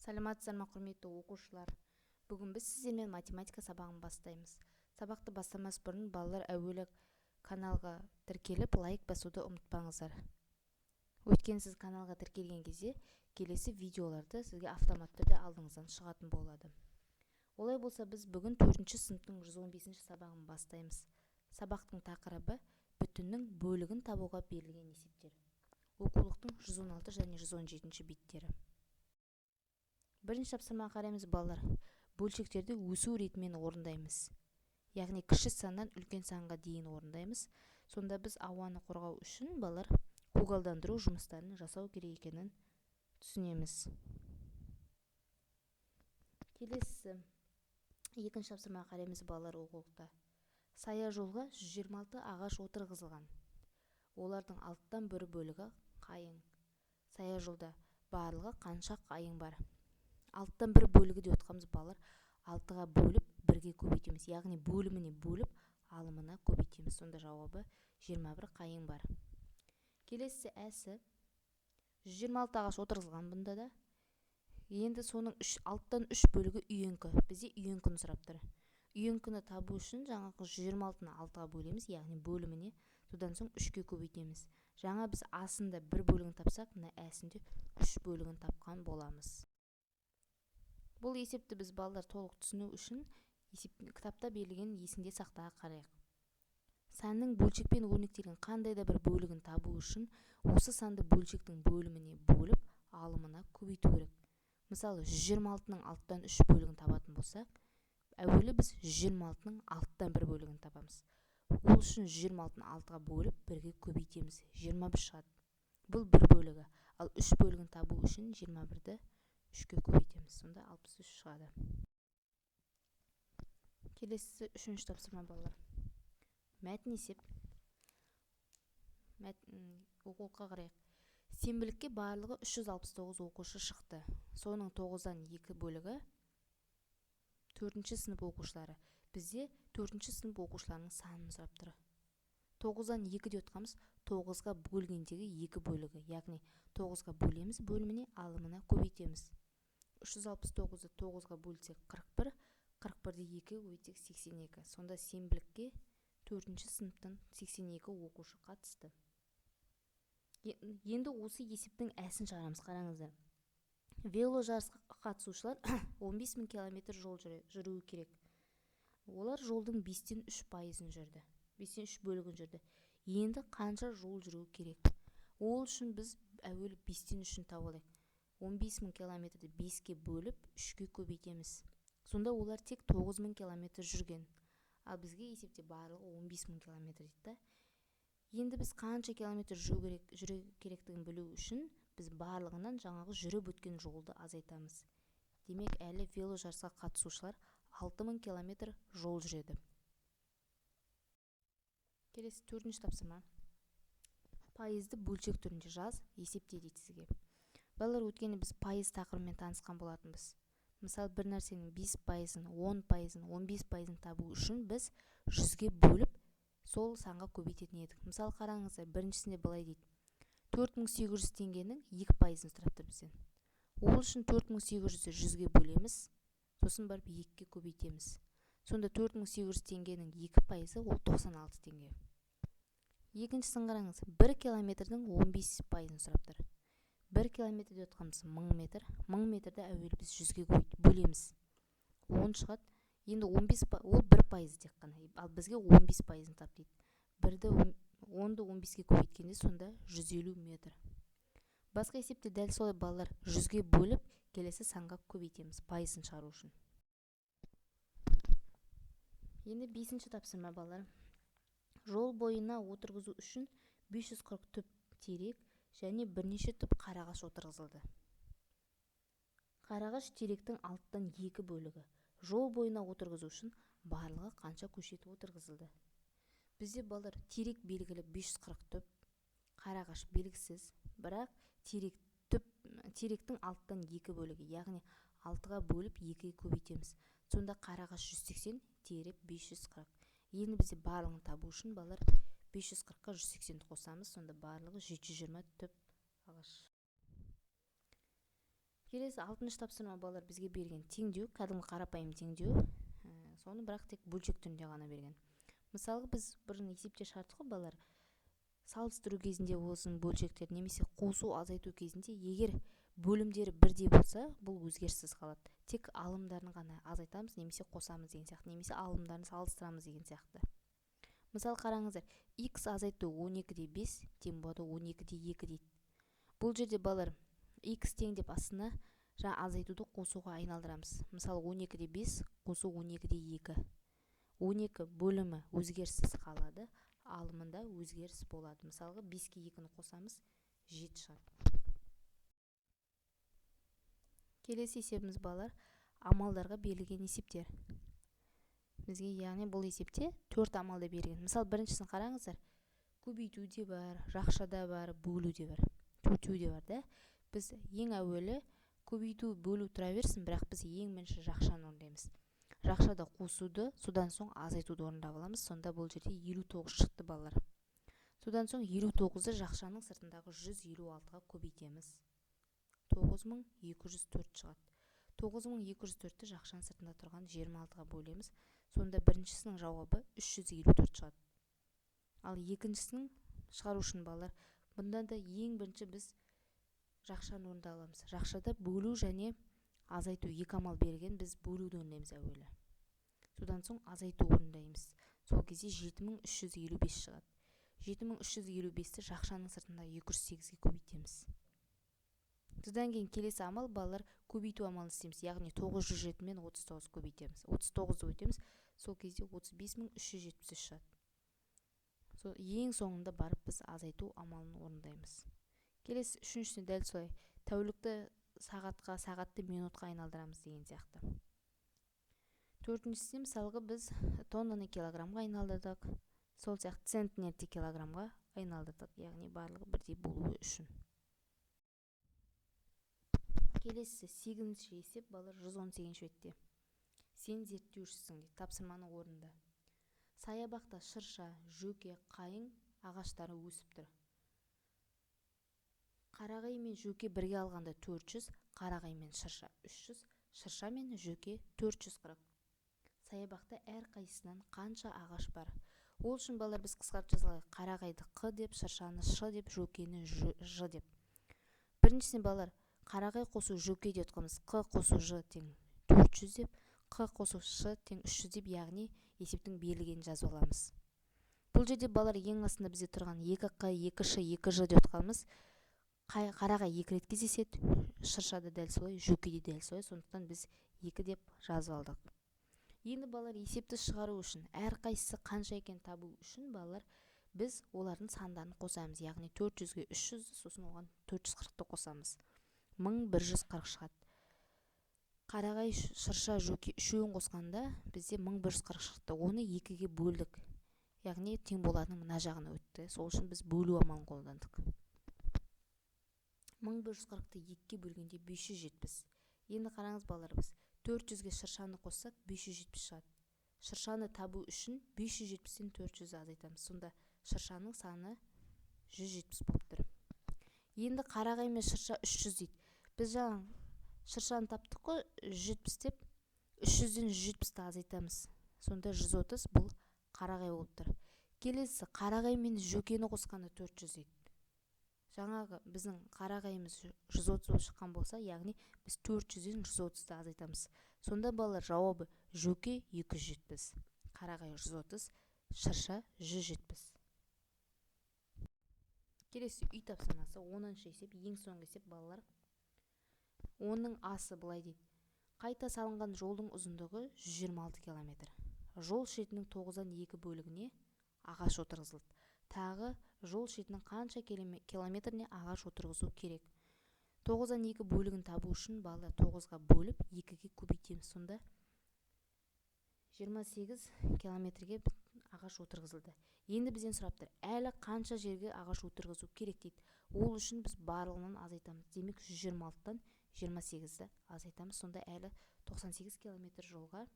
Саламатсыздар ма, құрметті оқушылар! Бүгін біз сіздермен математика сабағын бастаймыз. Сабақты бастамас бұрын, балалар, әуелі каналға тіркеліп, лайк басуды ұмытпаңыздар. Өйткені сіз каналға тіркелген кезде келесі видеоларды сізге автоматты түрде алдыңыздан шығатын болады. Олай болса, біз бүгін төртінші сыныптың 115 сабағын бастаймыз. Сабақтың тақырыбы: бүтіннің бөлігін табуға берілген есептер. Оқулықтың 116 және 117 беттері. Бірінші тапсырмаға қараймыз, балалар. Бөлшектерді өсу ретімен орындаймыз, яғни кіші саннан үлкен санға дейін орындаймыз. Сонда біз ауаны қорғау үшін, балалар, көгалдандыру жұмыстарын жасау керек екенін түсінеміз. Келесі екінші тапсырмаға қараймыз, балалар. Оқулықта саяжолға 126 ағаш отырғызылған, олардың алтыдан бір бөлігі қайың. Саяжолда барлығы қанша қайың бар? Алтыдан бір бөлігі деп отқанбыз, балалар. Алтыға бөліп, бірге көбейтеміз, яғни бөліміне бөліп, алымына көбейтеміз. Сонда жауабы 21 қайың бар. Келесі әсі: 126 ағаш отырғызылған бұнда да. Енді соның үш, алтыдан үш бөлігі үйеңкі. Бізде үйеңкіні сұрап тұр. Үйеңкіні табу үшін жаңағы 126-ны алтыға бөлеміз, яғни бөліміне, содан соң үшке көбейтеміз. Жаңа біз асында бір бөлігін тапсақ, мына әсінде үш бөлігін тапқан боламыз. Бұл есепті біз, балалар, толық түсіну үшін есеп, кітапта берілген есіңде сақтаға қарайық. Санның бөлшекпен өрнектелген қандай да бір бөлігін табу үшін осы санды бөлшектің бөліміне бөліп, алымына көбейту керек. Мысалы, 126-ның алтыдан үш бөлігін табатын болсақ, әуелі біз 126-ның алтыдан бір бөлігін табамыз. Ол үшін 126-ны алтыға бөліп, бірге көбейтеміз, 21 шығады. Бұл бір бөлігі. Ал үш бөлігін табу үшін 21-ді үшке көбейтеміз, сонда 63 шығады. Келесі үшінші тапсырма, балалар. Мәтін есеп. Мәтін, оқулыққа қарайық. Сенбілікке барлығы 369 оқушы шықты. Соның тоғыздан екі бөлігі төртінші сынып оқушылары. Бізде төртінші сынып оқушыларының санын сұрап тұр. Тоғыздан екі деп отқанбыз, тоғызға бөлгендегі екі бөлігі, яғни тоғызға бөлеміз бөліміне, алымына көбейтеміз. 369-ды тоғызға бөлсек, 41, 41-ді екіге көбейтсек, 82. Сонда сенбілікке төртінші сыныптан 82 оқушы қатысты. Енді осы есептің әсін шығарамыз. Қараңыздар, веложарысқа қатысушылар 15 мың километр жол жүруі керек. Олар жолдың бестен үш пайызын жүрді, бестен үш бөлігін жүрді. Енді қанша жол жүру керек? Ол үшін біз әуелі бестен үшін тауып алайық. 15 мың километрді беске бөліп, үшке көбейтеміз. Сонда олар тек 9 мың километр жүрген. Ал бізге есепте барлығы 15 мың километр дейді да. Енді біз қанша километр жүру керек, жүру керектігін білу үшін біз барлығынан жаңағы жүріп өткен жолды азайтамыз. Демек, әлі веложарысқа қатысушылар 6000 километр жол жүреді. Келесі төртінші тапсырма. Пайызды бөлшек түрінде жаз, есепте дейді сізге. Балалар, өткенде біз пайыз тақырыбымен танысқан болатынбыз. Мысалы, бір нәрсенің 5%-ын, 10%-ын, 15%-ын табу үшін біз 100-ге бөліп, сол санға көбейтетін едік. Мысалы, қараңыздар, біріншісінде былай дейді: 4800 теңгенің 2%-ын сұрап тұр бізден. Ол үшін 4800-ді 100-ге бөлеміз, сосын барып екіге көбейтеміз. Сонда 4800 теңгенің 2%-ы ол 96 теңге. Екіншісін қараңыз: 1 километрдің 15%-ын сұрап тұр. 1 километр деп отқанымыз 1000 метр. 1000 метрді әуелі біз 100-ге бөлеміз, 10 шығады. Енді 15, ол 1% тек қана, ал бізге 15%-ын тап дейді. Бірді, 10-ды 15-ке көбейткенде, сонда 150 метр. Басқа есепте дәл солай, балалар, 100-ге бөліп, келесі санға көбейтеміз пайызын шығару үшін. Енді бесінші тапсырма, балалар. Жол бойына отырғызу үшін 540 түп терек және бірнеше түп қарағаш отырғызылды. Қарағаш теректің алтыдан екі бөлігі. Жол бойына отырғызу үшін барлығы қанша көшет отырғызылды? Бізде, балалар, терек белгілі, 540 түп, қарағаш белгісіз. Бірақ терек түп, теректің алтыдан екі бөлігі, яғни алтыға бөліп, екіге көбейтеміз. Сонда қарағаш 180, терек 540. Енді бізде барлығын табу үшін, балалар, 540-қа 180-ді қосамыз. Сонда барлығы 720 түп ағаш. Келесі 6-шы тапсырма балалар бізге берген теңдеу, кәдімгі қарапайым теңдеу. Соны бірақ тек бөлшек түрінде ғана берген. Мысалы, біз бұрын есепте шығардық қой балалар. Салыстыру кезінде болсын бөлшектер немесе қосу азайту кезінде егер бөлімдері бірдей болса, бұл өзгеріссіз қалады. Тек алымдарын ғана азайтамыз немесе қосамыз деген сияқты, немесе алымдарын салыстырамыз деген сияқты. Мысалы қараңыздар, x азайту 12-де 5 тең болады 12-де 2 дейді. Бұл жерде балалар x тең деп астына жаңа азайтуды қосуға айналдырамыз. Мысалы 12-де 5 қосу 12-де 2. 12 бөлімі өзгеріссіз қалады, алымында өзгеріс болады. Мысалға 5-ке 2-ні қосамыз, 7 шығады. Келесі есебіміз балалар амалдарға берілген есептер. Бізге яғни бұл есепте 4 амалды берген. Мысалы біріншісін қараңыздар. Көбейту де бар, жақша да бар, бөлу де бар. Төртеу де бар да. Біз ең әуелі көбейту, бөлу тұра берсін, бірақ біз ең бірінші жақшаны орындаймыз. Жақшада қосуды, содан соң азайтуды орындап аламыз. Сонда бұл жерде 59 шықты балалар. Содан соң 59-ды жақшаның сыртындағы 156-ға көбейтеміз. 9204 шығады. 9204-ті жақшаның сыртында тұрған 26-ға бөлеміз. Сонда біріншісінің жауабы 354 шығады. Ал екіншісінің шығару үшін балалар, бұнда да ең бірінші біз жақшаны орындап аламыз. Жақшада бөлу және азайту екі амал берген, біз бөлуді орындаймыз әуелі. Содан соң азайту орындаймыз. Сол кезде 7355 шығады. 7355-ті жақшаның сыртында 208-ге көбейтеміз. Содан кейін келесі амал балалар көбейту амалын істейміз. Яғни 907 мен 39 көбейтеміз. 39-ды өтеміз. Сол кезде 35373 шығады. Сол ең соңында барып біз азайту амалын орындаймыз. Келесі үшіншісіне дәл солай тәулікті сағатқа, сағатты минутқа айналдырамыз деген сияқты. Төртіншісіне мысалға біз тоннаны килограммға айналдырдық. Сол сияқты центнерді килограммға айналдырдық, яғни барлығы бірдей болуы үшін. Келесі 8-ші есеп балалар 118-ші бетте. Сен зерттеушісің дейді, тапсырманы орында. Саябақта шырша, жөке, қайың ағаштары өсіп тұр. Қарағай мен жөке бірге алғанда 400, қарағай мен шырша 300, шырша мен жөке 440. Саябақта әр қайсысынан қанша ағаш бар? Ол үшін балалар біз қысқартып жаза алайық. Қарағайды Қ деп, шыршаны Ш деп, жөкені Ж деп. Біріншісіне балалар қарағай қосу жөке деп отқанбыз. Қ қосу Ж тең 400 деп, Қ қосу Ш тең 300 деп, яғни есептің берілгенін жазып аламыз. Бұл жерде балалар ең астында бізде тұрған 2 Қ, 2 Ш, 2 Ж деп отқанымыз. Қарағай 2 рет кездеседі, шырша да дәл солай, жөке де дәл солай, сондықтан біз 2 деп жазып алдық. Енді балалар есепті шығару үшін, әр қайсысы қанша екенін табу үшін балалар біз олардың сандарын қосамыз, яғни 400-ге 300-ді, сосын оған 440-ты қосамыз. 1140 шығады. Қарағай, шырша, жөке үшеуін қосқанда бізде 1140 шықты. Оны 2-ге бөлдік. Яғни тең болатының мына жағына өтті. Сол үшін біз бөлу амалын қолдандық. 1140-ты 2-ге бөлгенде 570. Енді қараңыз балалар, біз 400-ге шыршаны қоссақ 570 шығады. Шыршаны табу үшін 570-тен 400-ді азайтамыз. Сонда шыршаның саны 170 болып тұр. Енді қарағай мен шырша 300 дейді. Біз жаңа шыршаны таптық қой 170 деп, 300-ден 170-ті азайтамыз. Сонда 130 бұл қарағай болып тұр. Келесі қарағай мен жөкені қосқанда 400 дейді. Жаңағы біздің қарағайымыз 130 болып шыққан болса, яғни біз 400-ден 130-ды азайтамыз. Сонда балалар жауабы жөке 270, қарағай 130, шырша 170. Келесі үй тапсырмасы 10-шы есеп, ең соңғы есеп балалар. Оның асы былай дейді. Қайта салынған жолдың ұзындығы 126 километр. Жол шетінің 9-дан 2 бөлігіне ағаш отырғызылды. Тағы жол шетінің қанша километріне ағаш отырғызу керек? 9-дан 2 бөлігін табу үшін балалар 9-ға бөліп 2-ге көбейтеміз. Сонда 28 километрге ағаш отырғызылды. Енді бізден сұрап тұр, әлі қанша жерге ағаш отырғызу керек дейді. Ол үшін біз барлығынан азайтамыз. Демек 126-тан 28-ді азайтамыз. Сонда әлі 98 километр жолға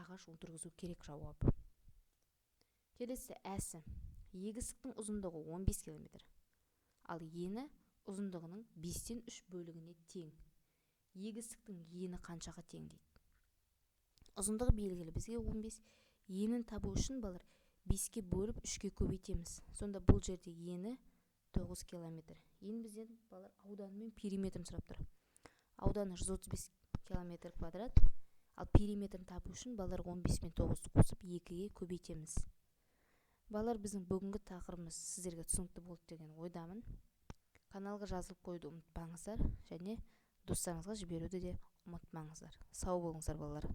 ағаш отырғызу керек жауабы. Келесі әсі. Егістіктің ұзындығы 15 километр. Ал ені ұзындығының 5-тен 3 бөлігіне тең. Егістіктің ені қаншаға тең дейді. Ұзындығы белгілі бізге 15. Енін табу үшін, балалар, 5-ке бөліп 3-ке көбейтеміз. Сонда бұл жерде ені 9 километр. Енді бізден, балалар, ауданы мен периметрін сұрап тұр. Ауданы 135 километр квадрат. Ал периметрін табу үшін, балалар, 15 пен 9-ды қосып 2-ге көбейтеміз. Балалар, біздің бүгінгі тақырыбымыз сіздерге түсінікті болды деген ойдамын. Каналға жазылып қоюды ұмытпаңыздар және достарыңызға жіберуді де ұмытпаңыздар. Сау болыңыздар, балалар.